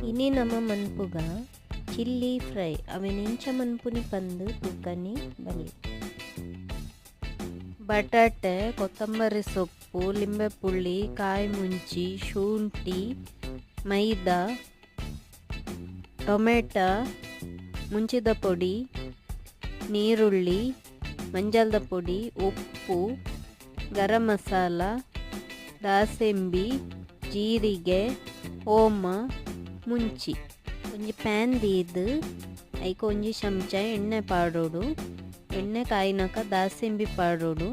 ಇನಿ ನಮ ಮನ್ಪುಗ chilli fry ಅವೆನ್ ಎಂಚ ಮನ್ಪುನಿ ಪಂದ್ ತೂಕನಿ ಬಲೆ. ಬಟಾಟೆ, ಕೊತ್ತಂಬರಿ ಸೊಪ್ಪು, ಲಿಂಬೆ ಪುಳ್ಳಿ, ಕಾಯಿ ಮುಂಚಿ, ಶುಂಠಿ, ಮೈದಾ, ಟೊಮೆಟೊ, ಮುಂಚಿದ ಪೊಡಿ, ನೀರುಳ್ಳಿ, ಮಂಜಲ್ದ ಪೊಡಿ, ಉಪ್ಪು, ಗರಂ ಮಸಾಲ, ದಾಸೆಂಬಿ, ಜೀರಿಗೆ, ಓಮ, ಮುಂಚಿ. ಒಂಜಿ ಪ್ಯಾನ್ ದೀದ್ ಐಕ್ ಒಂಜಿ ಚಮಚ ಎಣ್ಣೆ ಪಾಡೊಡು. ಎಣ್ಣೆ ಕಾಯಿನಕ ದಾಸೆಂಬಿ ಪಾಡೊಡು.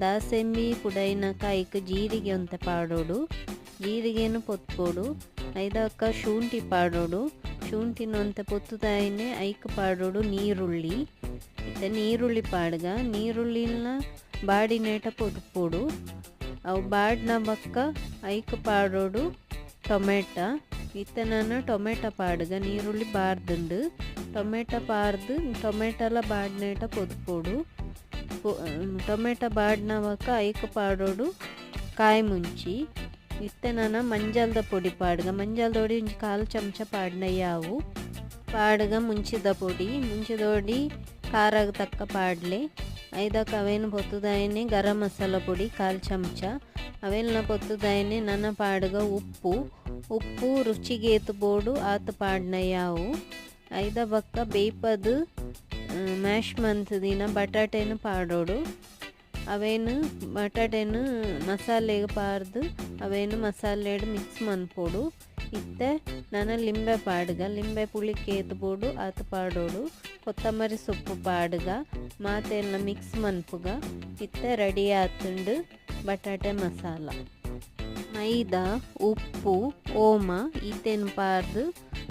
ದಾಸೆಂಬಿ ಪುಡೈನಕ ಐಕ್ ಜೀರಿಗೆ ಒಂತೆ ಪಾಡೊಡು. ಜೀರಿಗೆನ್ ಪೊತ್ಪೊಡು. ಐದಕ್ಕ ಶುಂಠಿ ಪಾಡೊಡು. ಶುಂಠಿನ್ ಒಂತೆ ಪೊತ್ತುದಾಯಿನೆ ಐಕ್ ಪಾಡೊಡು ನೀರುಳ್ಳಿ. ಇತ್ತೆ ನೀರುಳ್ಳಿ ಪಾಡ್ಗ. ನೀರುಳ್ಳಿನ ಬಾಡಿನೇಟ ಪೊತ್ಪೊಡು. ಅವು ಬಾಡ್ನ ಬೊಕ್ಕ ಐಕ್ ಪಾಡೊಡು ಟೊಮೆಟೊ. ಇತ್ತೆ ನನ ಟೊಮೆಟೊ ಪಾಡ್ಗ. ನೀರುಳ್ಳಿ ಬಾರ್ದುಂಡು. ಟೊಮೆಟೊ ಪಾಡ್ದ್ ಟೊಮೆಟೊಲ ಬಾಡ್ನೇಟ ಪೊತ್ಪೊಡು. ಟೊಮೆಟೊ ಬಾಡ್ನ ಬೊಕ್ಕ ಐಕ್ ಪಾಡೊಡು ಕಾಯಿ ಮುಂಚಿ. ಇತ್ತೆ ನನ ಮಂಜಲ್ದ ಪೊಡಿ ಪಾಡ್ಗ. ಮಂಜಲ್ದ ಪೊಡಿ ಒಂಜಿ ಕಾಲು ಚಮಚ ಪಾಡ್ಂಡ ಯಾವು. ಪಾಡ್ಗ ಮುಂಚಿದ ಪೊಡಿ. ಮುಂಚಿದ ಪೊಡಿ ಖಾರಗ್ ತಕ್ಕ ಪಾಡ್ಲೆ. ಐದಕ್ಕೆ ಅವೇನು ಪೊತ್ತುದಾಯಿನೆ ಗರಂ ಮಸಾಲ ಪೊಡಿ ಕಾಲು ಚಮಚ. ಅವೆಲ್ಲ ಪೊತ್ತುದಾಯಿನೆ ನನ ಪಾಡ್ಗ ಉಪ್ಪು. ಉಪ್ಪು ರುಚಿಗೆ ಏತ್ ಬೋಡು ಆತ್ ಪಾಡ್ಂಡ ಯಾವು. ಐದ ಬೊಕ್ಕ ಬೇಯ್ಪದ್ ಮ್ಯಾಶ್ ಮಂತುದಿನ ಬಟಾಟೆನ್ ಪಾಡೊಡು. ಅವೇನು ಬಟಾಟೆನ್ ಮಸಾಲೆಗ್ ಪಾಡ್ದ್ ಅವೇನು ಮಸಾಲೆಡ್ ಮಿಕ್ಸ್ ಮನ್ಪೊಡು. ಇತ್ತೆ ನನ ಲಿಂಬೆ ಪಾಡ್ಗ. ಲಿಂಬೆ ಪುಳಿಕ್ ಏತ್ ಬೋಡು ಆತ್ ಪಾಡೊಡು. ಕೊತ್ತಂಬರಿ ಸೊಪ್ಪು ಪಾಡ್ಗ. ಮಾತೆಲ್ಲ ಮಿಕ್ಸ್ ಮನ್ಪುಗ. ಇತ್ತೆ ರೆಡಿ ಆತುಂಡು ಬಟಾಟೆ ಮಸಾಲ. ಮೈದಾ, ಉಪ್ಪು, ಓಮ ಈತೆನ್ ಪಾಡ್ದ್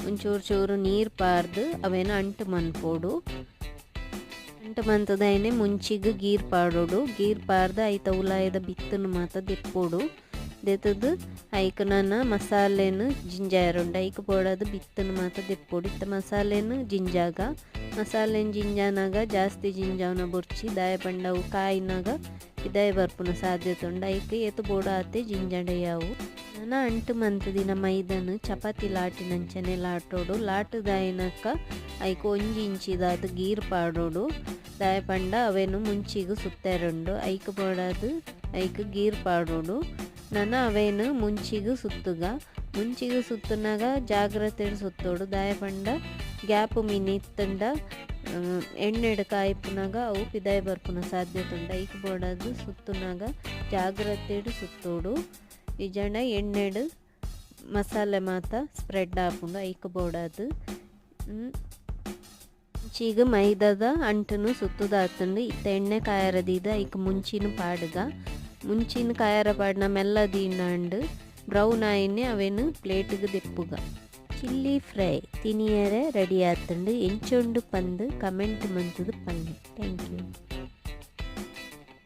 ಒಂಚೂರು ಚೂರು ನೀರು ಪಾಡ್ದ್ ಅವೆನ್ ಅಂಟು ಮನ್ಪೊಡು. ಅಂಟು ಮಂತುದಾಯಿನೆ ಮುಂಚಿಗ್ ಗೀರ್ ಪಾಡೊಡು. ಗೀರ್ ಪಾಡ್ದ್ ಐತ ಉಲಾಯಿದ ಬಿತ್ತುನು ಮಾತ ದೆಪ್ಪೊಡು. ದೆತ್ತುದು ಐಕ್ ನನ ಮಸಾಲೆನ್ ಜಿಂಜಾಯೆರುಂಡು. ಐಕ್ ಬೋಡಾದ್ ಬಿತ್ತುನು ಮಾತ ದೆಪ್ಪೊಡು. ಇತ್ತೆ ಮಸಾಲೆನ್ ಜಿಂಜಾಗ. ಮಸಾಲೆನ್ ಜಿಂಜಾನಗ ಜಾಸ್ತಿ ಜಿಂಜಾವುನ ಬೊರ್ಚಿ. ದಾಯೆ ಪಂಡ ಅವು ಕಾಯಿನಾಗ ಪಿದಾಯಿ ಬರ್ಪುನ ಸಾಧ್ಯತೆ ಉಂಡು. ಐಕ್ ಏತ್ ಬೋಡು ಆತೆ ಜಿಂಜಾಂಡ ಯಾವು. ನನ ಅಂಟು ಮಂತುದಿನ ಮೈದನ್ ಚಪಾತಿ ಲಾಟಿನಂಚನೆ ಲಾಟೊಡು. ಲಾಟುದಾಯಿನಕ ಐಕ್ ಒಂಜಿ ಇಂಚಿದಾತ್ ಗೀರ್ ಪಾಡೊಡು. ದಾಯೆ ಪಂಡ ಅವೆನ್ ಮುಂಚಿಗ್ ಸುತ್ತೆರುಂಡು. ಐಕ್ ಬೋಡಾದ್ ಐಕ್ ಗೀರ್ ಪಾಡೊಡು. ನನ ಅವೆನ್ ಮುಂಚಿಗ್ ಸುತ್ತುಗ. ಮುಂಚಿಗ್ ಸುತ್ತುನಗ ಜಾಗ್ರತೆಡ್ ಸುತ್ತೊಡು. ದಾಯೆ ಪಂಡ ಗ್ಯಾಪ್ ಮಿನಿ ಇತ್ತುಂಡ ಎಣ್ಣೆಡ್ ಕಾಯಿಪುನಗ ಅವು ಪಿದಾಯಿ ಬರ್ಪುನ ಸಾಧ್ಯತೆ ಉಂಡು. ಐಕ್ ಬೋಡಾದ್ ಸುತ್ತುನಗ ಜಾಗ್ರತೆಡ್ ಸುತ್ತೊಡು. ಇಜ್ಜಾಂಡ ಎಣ್ಣೆಡ್ ಮಸಾಲೆ ಮಾತ ಸ್ಪ್ರೆಡ್ ಆಪುಂಡು. ಐಕ್ ಬೋಡಾದ್ ಮುಂಚಿಗ್ ಮೈದಾದ ಅಂಟುನು ಸುತ್ತುದಾತುಂಡು. ಇತ್ತೆ ಎಣ್ಣೆ ಕಾಯರ ದೀದ್ ಐಕ್ ಮುಂಚಿನ ಪಾಡ್ಗ. ಮುಂಚಿನ ಕಾಯರ ಪಾಡ್ನ ಮೆಲ್ಲ ದೀಂಡಾಂಡ್ ಬ್ರೌನ್ ಆಯಿನೆ ಅವೆನ್ ಪ್ಲೇಟ್ಗ್ ದೆಪ್ಪುಗ. ಚಿಲ್ಲಿ ಫ್ರೈ ತಿನಿಯರೆ ರೆಡಿ ಆತುಂಡು. ಎಂಚ ಉಂಡು ಪಂದ್ ಕಮೆಂಟ್ ಮಂತುದು ಪನ್ಲೆ. Thank you.